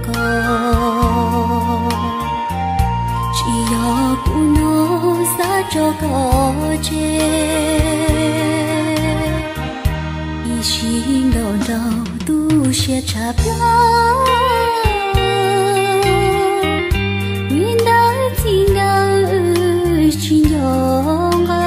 koj, tsis yog kuv no xav tso koj tseg, ib sim ntaus nraug tu siab tshaj plaws, vim ntawd txij nkawm wb tsis nco nqa,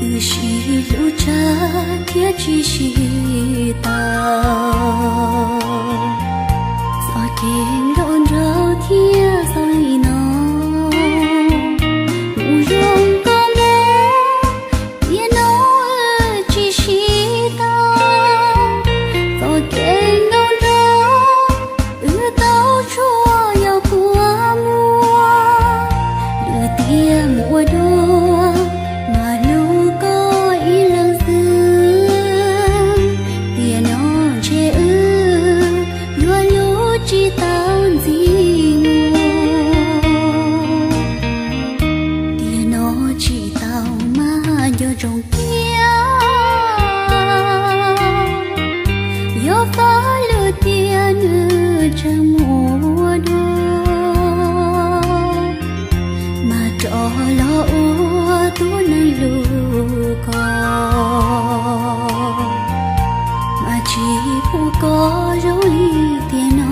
wb sib hlub tshaj thiab tsis sib tau, txoj kev nkauj nraug thiaj zoo li no. Mus zoo koj mus, tiam no wb tsis sib tau, txoj kev nkauj nraug wb tau tshua yog kua muag, lwm tiam mus ua dua mas hlub koj ib leeg xwb, tiam no ntshe wb yuav hlub tsis tau ntxiv mus, tiam no tsis tau mas nco ntsoov tias yog faj lwm tiam nws tseem mus ua dua, mas rov los ua tus neeg hlub koj, mas tsis pub koj zoo li tiam no.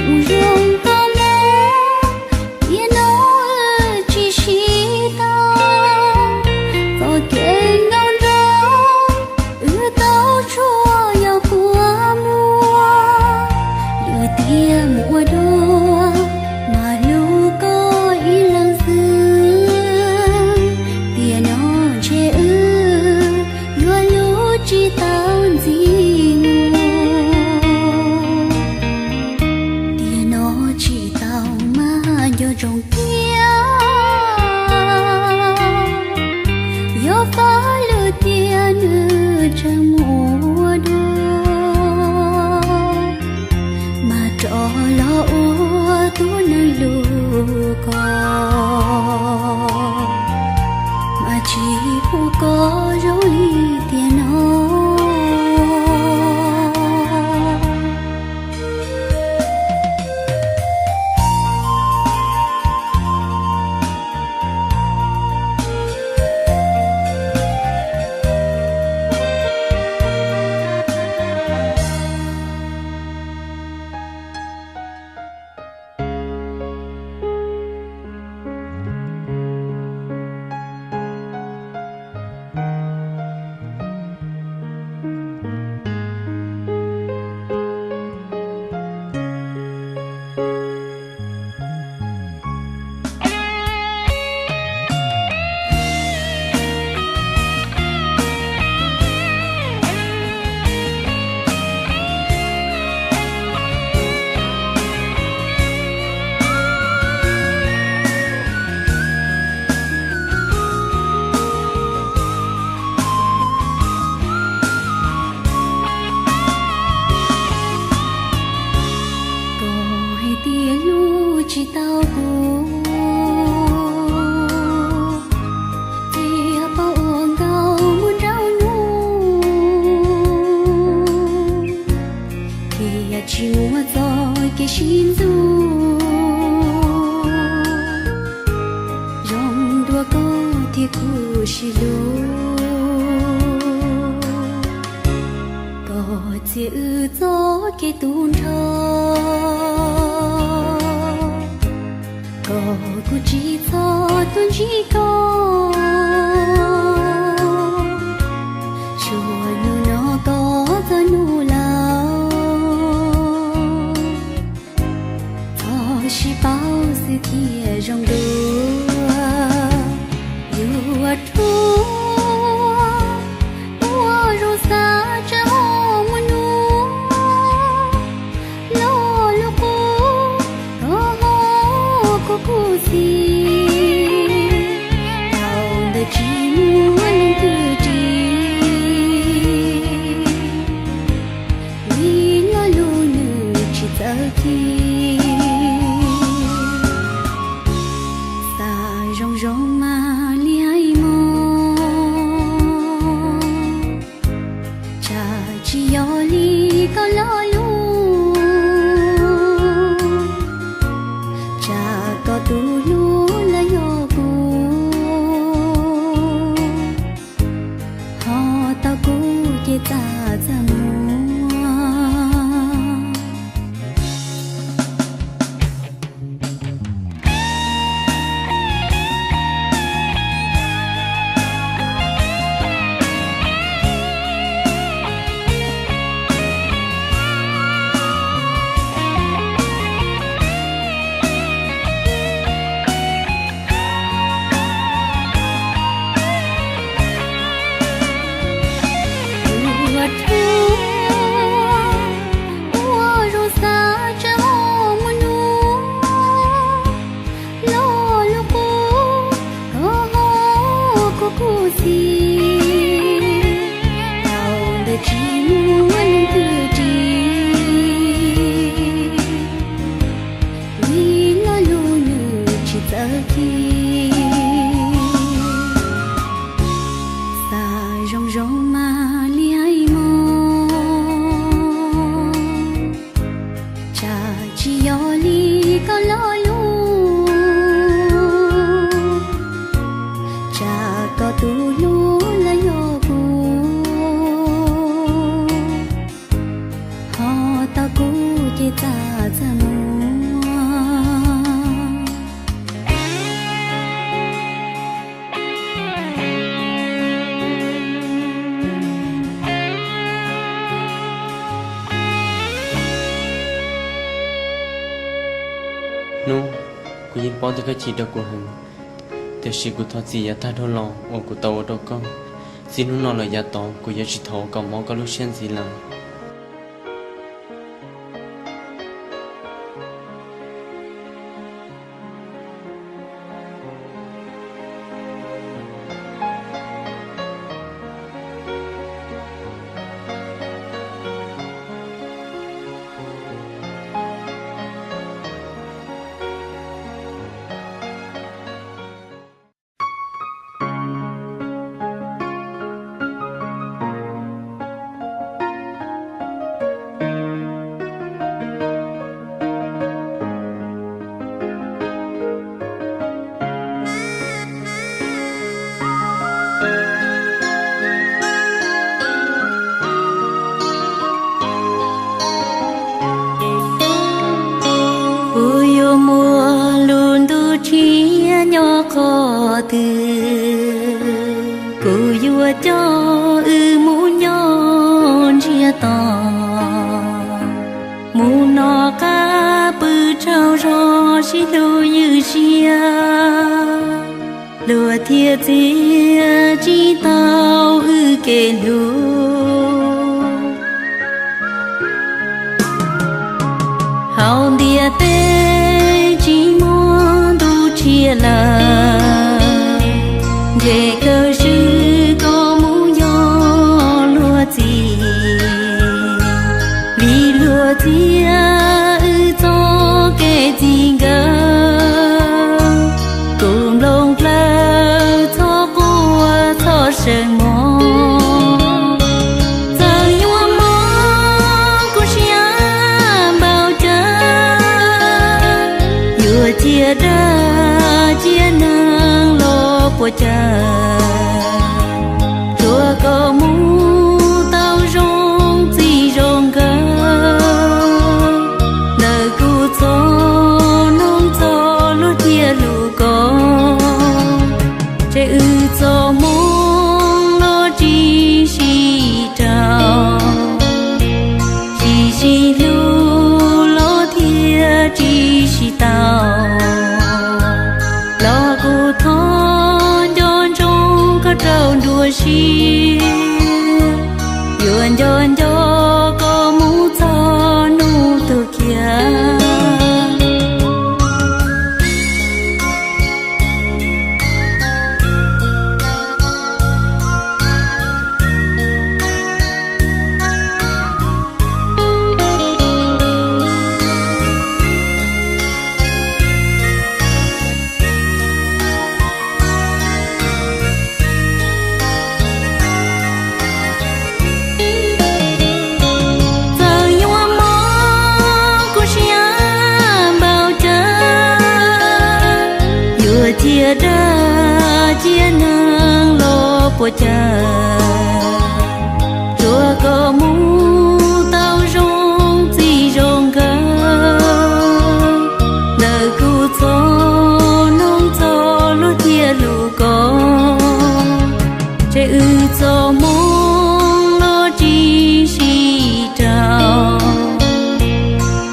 Mus zoo koj mus, tiam no wb tsis sib tau, txoj kev nkauj nraug wb tau tshua yog kua muag, lwm tiam mus ua dua mas hlub koj ib leeg xwb, tiam no ntshe wb yuav hlub tsis tau ntxiv mus, tiam no tsis tau mas nco ntsoov tias yog faj lwm tiam nws tseem mus ua dua, mas rov los ua tus neeg hlub koj, mas tsis pub koj zoo li tiam no. Koj hais tias hlub tsis tau kuv, txias pom ua nkauj muag nraug nug, thiaj tsis muaj txoj kev sib ntxub. Zoo dua koj thiab kuv sib hlub, koj txiav wb txoj kev tu nrho, koj kuj tsis txhob tuaj ntsib koj. Suav hnub no koj txog hnub laus, txhob sib paub xwb thiaj zoo dua. Yuav rhuav ua zoo ci. Xav zoo zoo mas li hais mog, tsam tsis yog li koj lo lus, tsam koj tus hlub los yog kuv, ho tau kuv ces txaj txaj muag. Ua rhuav, ua zoo xav tsa ho mus nug, lo lus qub koj ho kuv khuv xim, thaum ntawd tsis muaj leej twg ris, vim lo lus nws tsis txawj ci. Xav zoo zoo mas li hais mog, tsam tsis yog li koj lo lus, tsam koj tus hlub los yog kuv, ho tau kuv ces txaj txaj muag. Hnub, kuv yeej paub tias koj chim rau kuv heev, tiam sis kuv thov txim yav tag dhau los uas kuv tau ua rau koj. Txij hnub no lawm yav tod kuv yuav tsis thov kom mob koj lub siab ntxiv lawm. Kuv yuav muaj lub ntuj tshiab nyob qhov twg? Kuv yuav coj wb mus nyob ntsiag to, mus noj qab pw tsaug zog sib hlub ywj siab, luag thiaj txiav tsis tau wb kev hlub. Hauv ntiaj teb tsis muaj ntuj tshiab lawm, ntshe kawg swb koj mus yog luag txiv. Vim luag txiav wb txoj kev txij nkawm, kuv nplooj plawv txhob quaj txhob seev mog. Txawm yuav mob kuv siab npaum cas, yuav cia dag cia neeg los puas cas, tsuav koj mus tau zoo txij zoo nkawm. Lawv kuj txog noog txog luag thiaj hlub koj, ces wb txoj hmoov los tsis sib raug, tsis sib hlub los thiaj tsis sib tau. Los kuv thov nco ntsoov rag cia neeg los puas cas, tsuas kom mus tau zoo txij zoo nkawm. Ntawm kuv txoj noog txog luag thiaj hlub koj, ces wb txoj hmoov los tsis sib rau,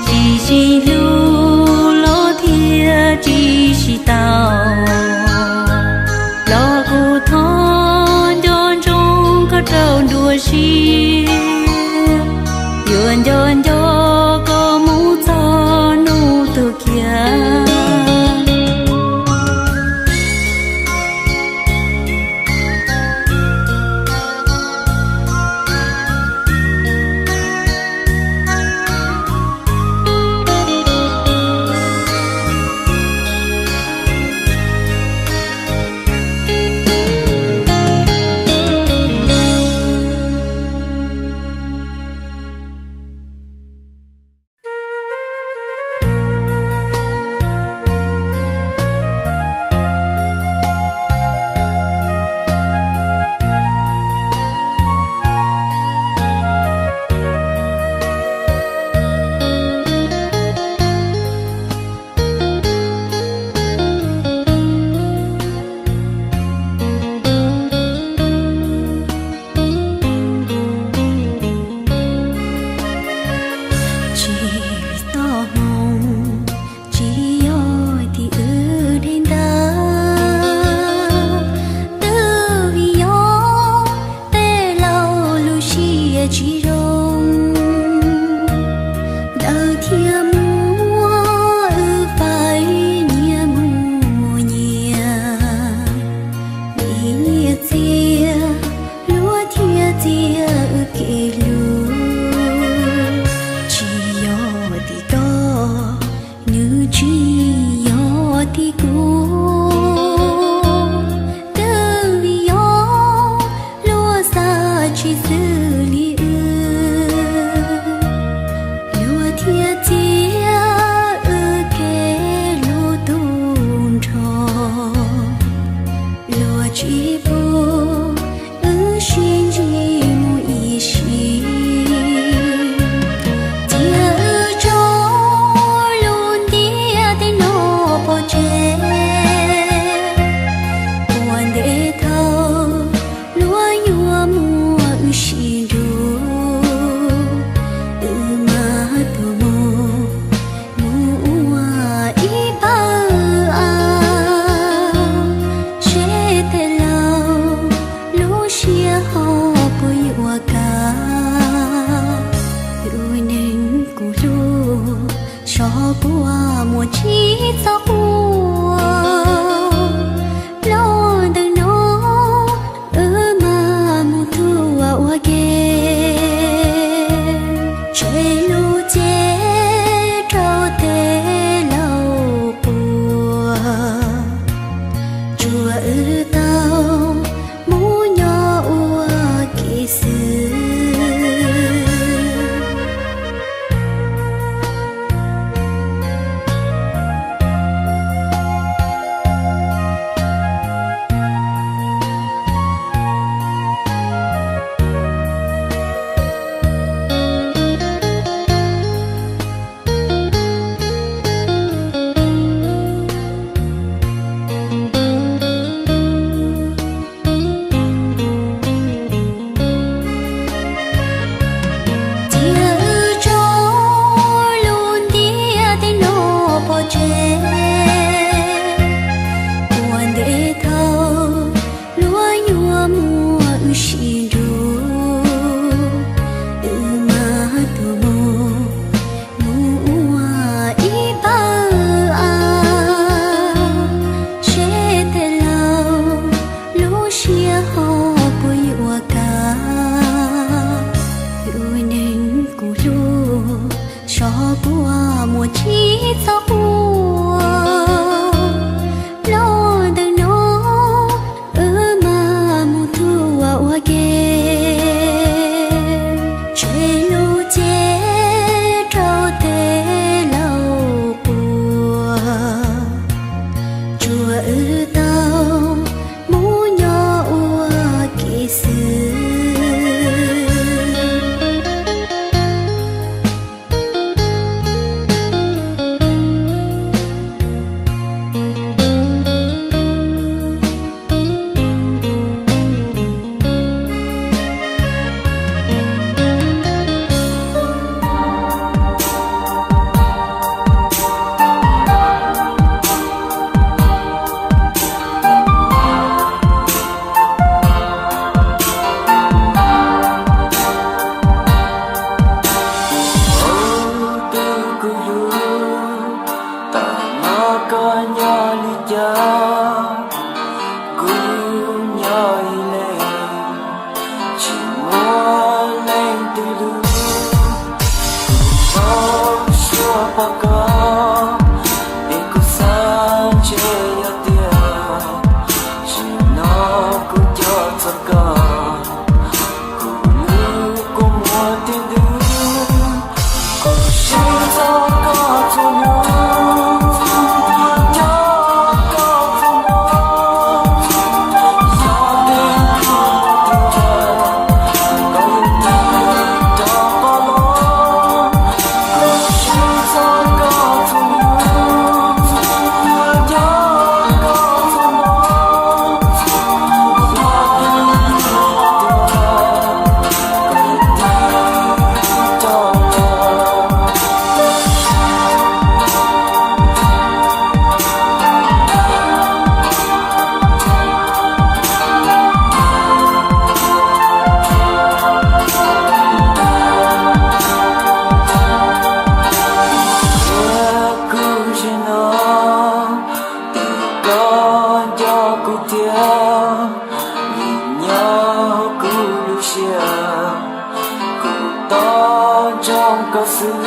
tsis sib hlub los thiaj tsis sib tau. Los kuv thov nco ntsoov koj rau nruab siab, yuav nco nco koj mus txog hnub tuag kiag. Tsis tau hmoov, tsis yog tim wb dheev ntawd, twb vim yog tej laus lub siab tsis zoo, ntawd thiaj muab wb faib nyias mus nyias, nyias txiaj luag thiaj txiaj wb kev hlub. Tsis yog tim koj, nws tsis yog tim kuv, twb vim yog luag xav tsis xws li wb, luag thiaj txiav wb kev hlub tu nrho, luag tsis pub wb sib ntsib mus ib sim, cia wb tso lub ntiaj teb no pov tseg. Ua ntej thaum luag yuav muab wb sib nrug, wb mam tuaj mus, mus ua ib pawg av, seb tej laus lub siab ho puas yuav kam. Tus neeg kuv hlub, xyov puas muaj tsis txhob quaj, los ntawm no wb mam mus tuaj ua ke, tseg lub cev rau tej laus quas, tsuas wb tau mus nyob ua ke xwb. Cia wb tso lub ntiaj teb no pov tseg, ua ntej thaum luag yuav muab wb sib nrug, wb mam tuaj mus, mus ua ib pawg av, seb tej laus lub siab ho puas yuav kam. Tus neeg kuv hlub, xyov puas muaj tsis txhob quaj, los ntawm no wb mam mus tuaj ua ke, tseg lub cev rau tej laus quas, tsuas wb tau Tau suab pom koj, es kuv xav ntshe yog tiag, sim no kuv coj txog koj, kuv lub kua muag thiaj ntws, kuv sib txog koj txhua hnub, coj koj txhua hmo, yog tias kuv tias koj yuav tig rov qab los, kuv sib txog koj txhua hnub, coj koj txhua hmo, yog tias kuv tias koj yuav tig rov los. Tias kuv sim no, es koj nco kuv thiab, vim nyob kuv lub siab, kuv tos nrog koj xwb,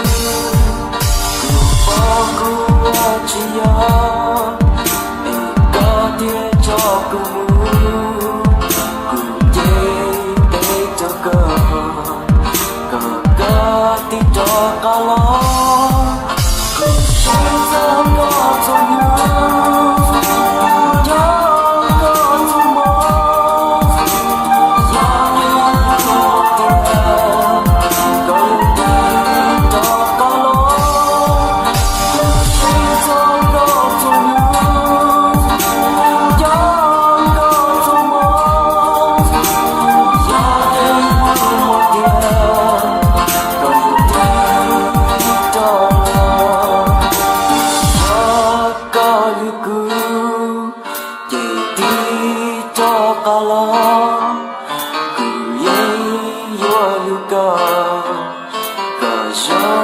kuv paub kuv tsis yog, es koj thiaj tso kuv mus, kuv nce peb rau koj, kom koj tig rov qab los, kuv sib txog koj txhua hnub, coj koj txhua hmo, yog tias kuv tias koj yuav tig rov qab los, kuv sib txog koj txhua hnub, coj koj txhua hmo, yog tias kuv tias koj yuav tig rov los, tso koj lwm kub, ces tig rov qab los.